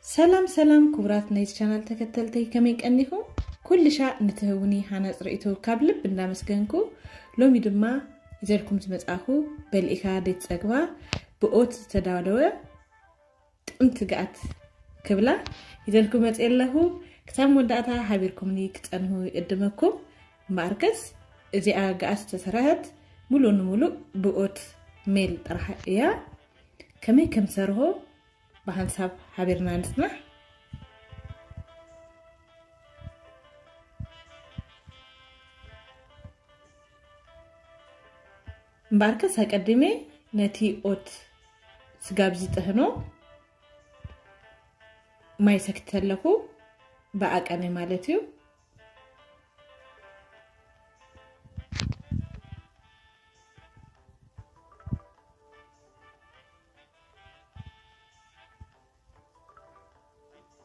ሰላም ሰላም ክቡራት ናይዚ ቻናል ተከተልተይ፣ ከመይ ቀኒኹም? ኩልሻ ንትህውኒ ሃናጽ ርእይቶ ካብ ልብ እንዳመስገንኩ፣ ሎሚ ድማ ይዘልኩም ዝመጻኹ በልኢኻ ደይትጸግባ ብኦት ዝተዳለወ ጥምቲ ገኣት ክብላ ይዘልኩም መጽእ ኣለኹ። ክሳብ መወዳእታ ሓቢርኩምኒ ክጸንሁ ይዕድመኩም። እምበኣርከስ እዚኣ ገኣት ዝተሰርሐት ሙሉእ ንሙሉእ ብኦት ሜል ጥራሕ እያ። ከመይ ከም ሰርሆ ብሓንሳብ ሓቢርና ንጽናሕ። እምበኣርከስ ኣቀዲመ ነቲ ኦት ስጋብ ዝጥህኖ ማይ ሰክተ ኣለኹ፣ ብኣቀነ ማለት እዩ።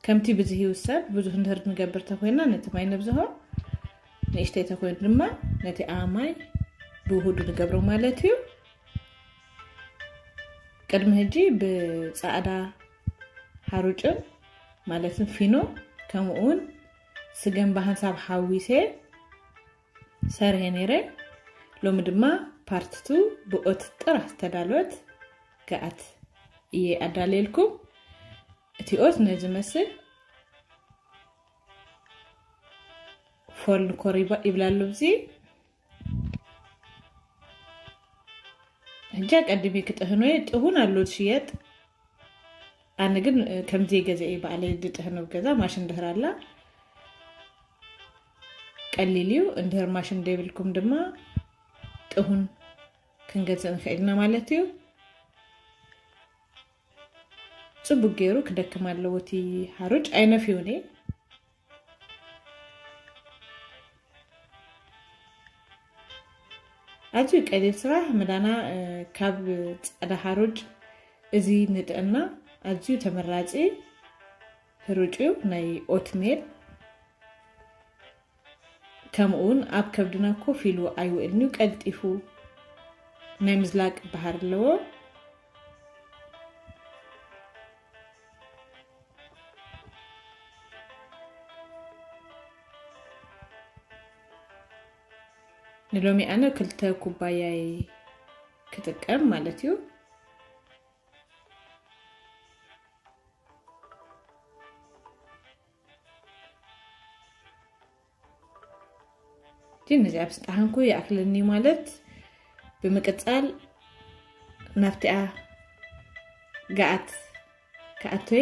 ከምቲ ብዝህ ይውሰድ፣ ብዙህ እንድህር ንገብር ተኮይና ነቲ ማይ ነብዝሆ፣ ንእሽተይ ተኮይኑ ድማ ነቲ ኣማይ ብውሁዱ ንገብሮ ማለት እዩ። ቅድሚ ሕጂ ብጻዕዳ ሓሩጭን ማለትን ፊኖ ከምኡ እውን ስገም ብሃንሳብ ሓዊሰ ሰርሔ ነይረ። ሎሚ ድማ ፓርት ቱ ብኦት ጥራሕ ዝተዳለወት ገኣት እየ ኣዳልየልኩም። እቲ ኦት ነዚ መስል ፎል ንኮሪባ ይብላሉ። እዚ ሕጂ ኣቀዲሜ ክጥህኖ እየ። ጥሁን ኣሎ ዝሽየጥ። ኣነ ግን ከምዚ ገዘ እየ ባዕለይ ዝጥህኖ ኣብ ገዛ ማሽን ድህር ኣላ። ቀሊል እዩ። እንድህር ማሽን ደይብልኩም ድማ ጥሁን ክንገዝእ ንኽእል ኢና ማለት እዩ። ጽቡቅ ገይሩ ክደክም ኣለዎ እቲ ሓሩጭ። ኣይነፍዮን እየ። ኣዝዩ ቀሊል ስራሕ ምዳና፣ እ፣ ካብ ጻዕዳ ሓሩጭ እዚ ንጥዕና ኣዝዩ ተመራጺ ህሩጭ እዩ፣ ናይ ኦትሜል። ከምኡውን ኣብ ከብድና ኮፍ ኢሉ ኣይውዕልን እዩ፣ ቀልጢፉ ናይ ምዝላቅ ባህሪ ኣለዎ። ንሎሚ ኣነ ክልተ ኩባያይ ክጥቀም ማለት እዩ። ግን እዚ ኣብ ስጣሃንኩ ይኣክለኒ ማለት ብምቅጻል ናብቲኣ ገኣት ክኣትወ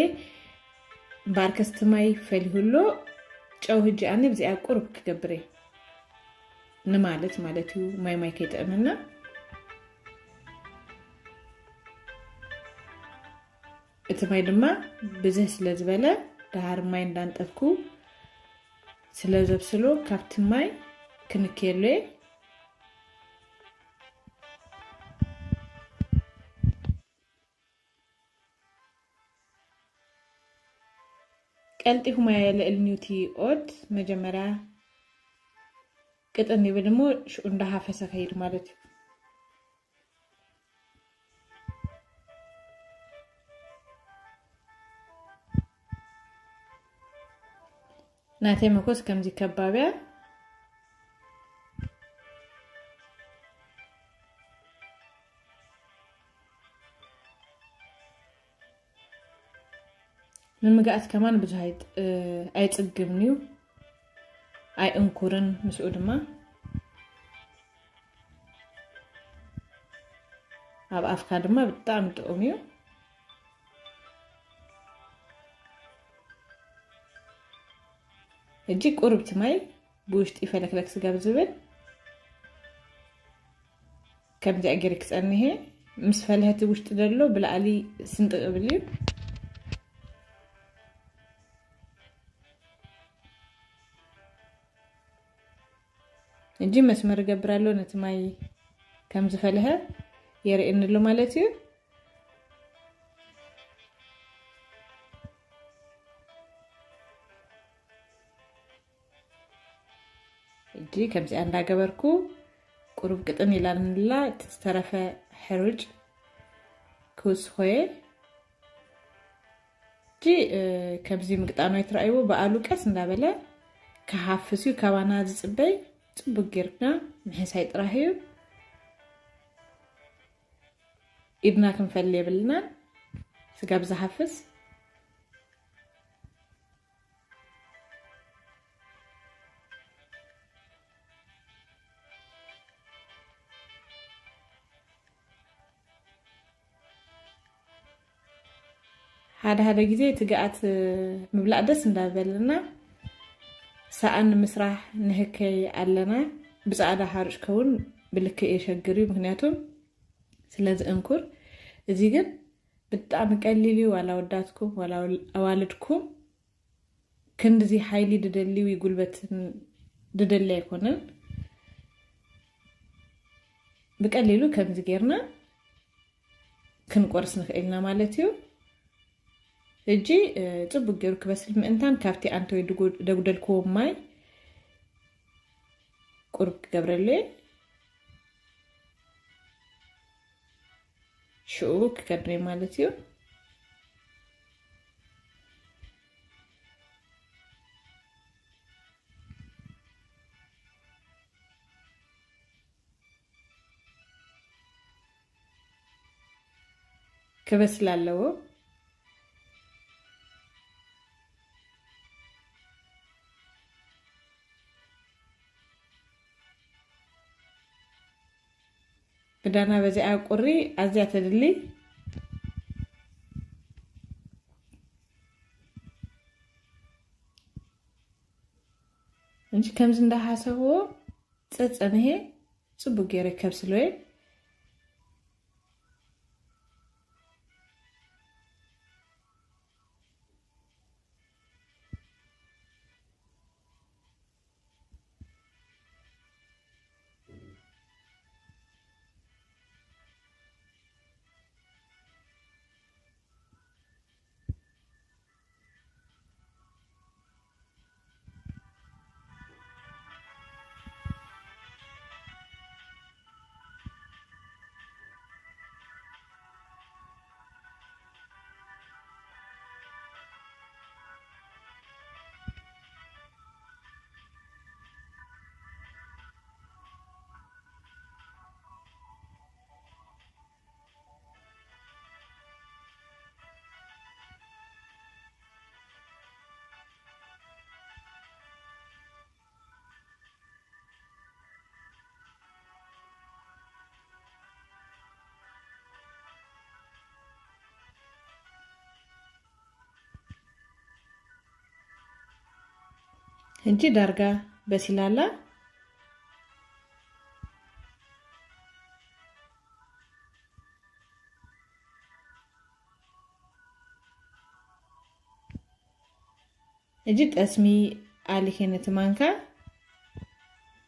እምበኣር ከስቲ ማይ ፈሊሁሎ ጨው ህጂ ኣነ ብዚኣ ቁርብ ክገብር እየ ንማለት ማለት እዩ። ማይ ማይ ከይጥዕመና እቲ ማይ ድማ ብዝህ ስለ ዝበለ ደሃር ማይ እንዳንጠፍኩ ስለ ዘብስሎ ካብቲ ማይ ክንክየሉ እየ። ቀልጢፉ ማይ ልዕል ኒውቲ ኦት መጀመርያ ቅጥን ይብል እሞ ሽኡ እንዳሃፈሰ ከይድ ማለት እዩ። ናተይ መኮስ ከምዚ ከባብያ ንምግኣት ከማን ብዙሕ ኣይጥ-፣ እ፣ ኣይጽግምን እዩ፣ ኣይእንኩርን። ምስኡ ድማ ኣብ ኣፍካ ድማ ብጣዕሚ ጥዑም እዩ። ሕጂ ቁርብቲ ማይ ብውሽጢ ፈለክለክ ስጋብ ዝብል ከምዚኣ ገይረ ክጸንሔ። ምስ ፈለሀቲ ውሽጢ ዘሎ ብላዕሊ ስንጥቅ ብል እዩ። ሕጂ መስመር እገብር ኣሎ፣ ነቲ ማይ ከም ዝፈልሀ የርእየኒ ኣሎ ማለት እዩ። ሕጂ ከምዚኣ እንዳገበርኩ ቁሩብ ቅጥን ኢላንላ፣ እቲ ዝተረፈ ሕሩጭ ክውስኾ እየ። ከምዚ ምግጣኑ ኣይትረኣይዎ። ብኣሉ ቀስ እንዳበለ ክሃፍስ እዩ ካባና ዝፅበይ። ፅቡቅ ጌርና ምሕሳይ ጥራሕ እዩ። ኢድና ክንፈሊ የብልና። ስጋብ ዝሃፍስ ሓደ ሓደ ግዜ ትግኣት ምብላዕ ደስ እንዳበለና ሰኣን ንምስራሕ ንህከይ ኣለና። ብፃዕዳ ሓሩጭ ከውን ብልክዕ የሸግር እዩ፣ ምክንያቱም ስለ ዝእንኩር። እዚ ግን ብጣዕሚ ቀሊል እዩ። ዋላ ወዳትኩም ዋላ ኣዋልድኩም ክንድዚ ሓይሊ ድደሊ ወይ ጉልበት ድደሊ ኣይኮነን። ብቀሊሉ ከምዚ ጌርና ክንቆርስ ንኽእል ኢና ማለት እዩ። ሕጂ ጽቡቅ ገይሩ ክበስል ምእንታን ካብቲ ኣንተ ወይ ደጉደልክዎ ማይ ቁሩብ ክገብረሉ እየ። ሽኡ ክከድነ ማለት እዩ። ክበስል ኣለዎ። ክዳና በዚኣ ቁሪ ኣዝያ ተድሊ። እንጂ ከምዚ እንዳሓሰብዎ ጸጸንሄ ጽቡቅ ገይረ ከብስሎ እየ። ሕጂ ዳርጋ በሲላ ኣላ። ሕጂ ጠስሚ ኣሊኸ ነቲ ማንካ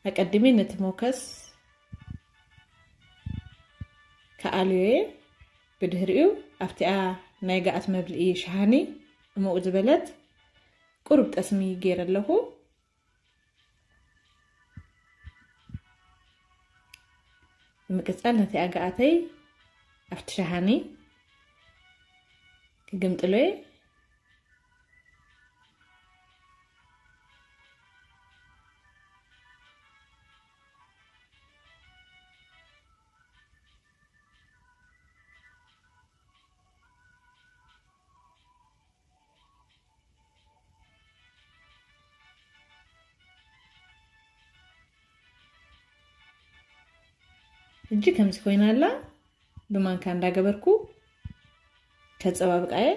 ኣቀድሜ ነቲ ሞከስ ክኣልዮ እየ። ብድሕሪኡ ኣብቲኣ ናይ ገኣት መብልኢ ሸሃኒ እሙቕ ዝበለት ቁሩብ ጠስሚ ገይረ ኣለኹ። ብምቅጻል ነቲ ኣጋኣተይ ኣብቲ ሸሃኒ ክግምጥሎ እየ። ሕጂ ከምዚ ኮይና ኣላ። ብማንካ እንዳገበርኩ ከጸባብቃ እየ።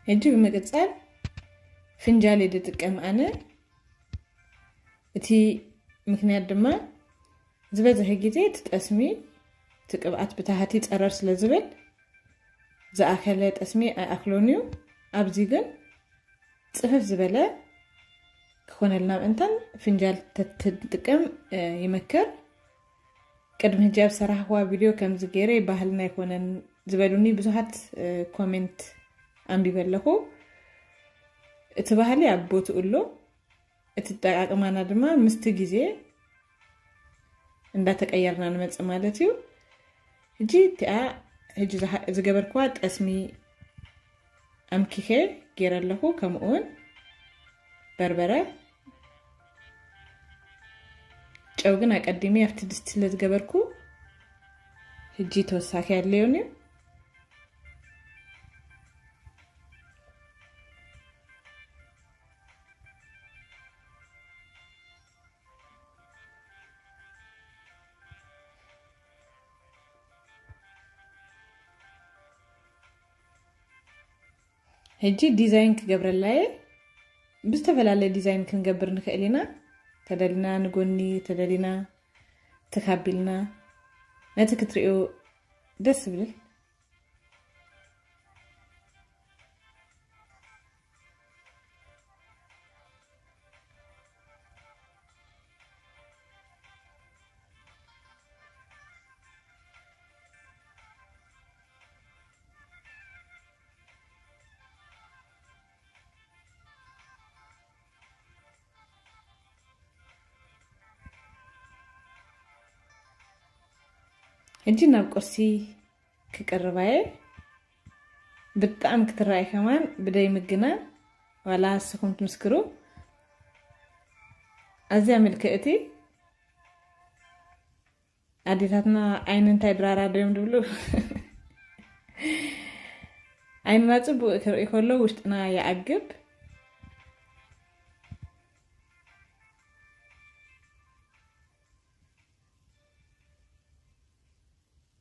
ሕጂ ብምቅጻል ፍንጃል እየ ዝጥቀም ኣነ። እቲ ምክንያት ድማ ዝበዝሐ ግዜ እቲ ጠስሚ፣ እቲ ቅብኣት ብታህቲ ጸረር ስለ ዝብል ዝኣከለ ጠስሚ ኣይኣክሎን እዩ። ኣብዚ ግን ጽፍፍ ዝበለ ክኾነልና ምእንታን ፍንጃል ተትጥቀም ይመክር። ቅድሚ ሕጂ ኣብ ሰራሕዋ ቪድዮ ከምዚ ገይረ ባህልና ኣይኮነን ዝበሉኒ ብዙሓት ኮሜንት ኣንቢበ ኣለኹ። እቲ ባህሊ ኣብ ቦትኡ ኣሎ። እቲ ኣጠቃቅማና ድማ ምስቲ ግዜ እንዳተቀየርና ንመጽእ ማለት እዩ። ሕጂ እቲኣ ሕጂ ዝገበርክዋ ጠስሚ ኣምኪኸ ገይረ ኣለኹ። ከምኡ እውን በርበረ፣ ጨው ግን ኣቀዲሚ ኣብቲ ድስቲ ስለ ዝገበርኩ ሕጂ ተወሳኪ ኣድለዮን እዩ። ሕጂ ዲዛይን ክገብረላየ። ብዝተፈላለየ ዲዛይን ክንገብር ንኽእል ኢና። ተደሊና ንጎኒ፣ ተደሊና ትካቢልና ነቲ ክትሪኦ ደስ ዝብል። ሕጂ ናብ ቁርሲ ክቅርባየ። ብጣዕሚ ክትረኣይ ከማን ብደይ ምግና ዋላ እስኹም ትምስክሩ። ኣዝያ ምልክእቲ ኣዴታትና ዓይኒ እንታይ ድራራ ዶ እዮም ድብሉ? ዓይንና ጽቡቅ ክርኢ ከሎ ውሽጥና ይዓግብ።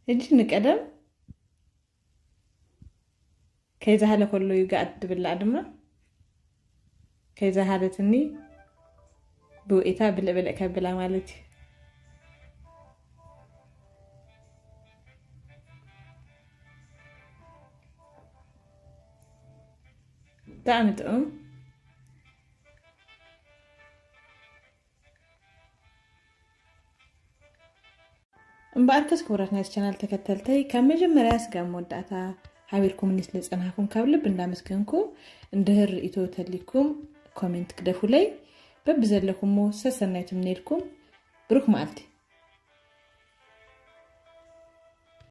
ሕጂ ንቀደም ከይዛሃለ ከሎ እዩ ጋኣት ድብላዕ ድማ ከይዛሃለትኒ ብውኢታ ብልዕ ብልዕ ከብላ ማለት እዩ። ብጣዕሚ ጥዑም። እምበኣርከስ ክቡራት ናይዚ ቻናል ተከተልተይ ካብ መጀመርያ ስጋብ መወዳእታ ሓቢርኩምኒ ስለ ዝጸናሕኩም ካብ ልቢ እንዳመስገንኩ፣ እንድህር ርእይቶ ተልይኩም ኮሜንት ግደፉለይ። በብዘለኩሞ ሰሰናዩ ትምነየልኩም። ብሩክ መዓልቲ።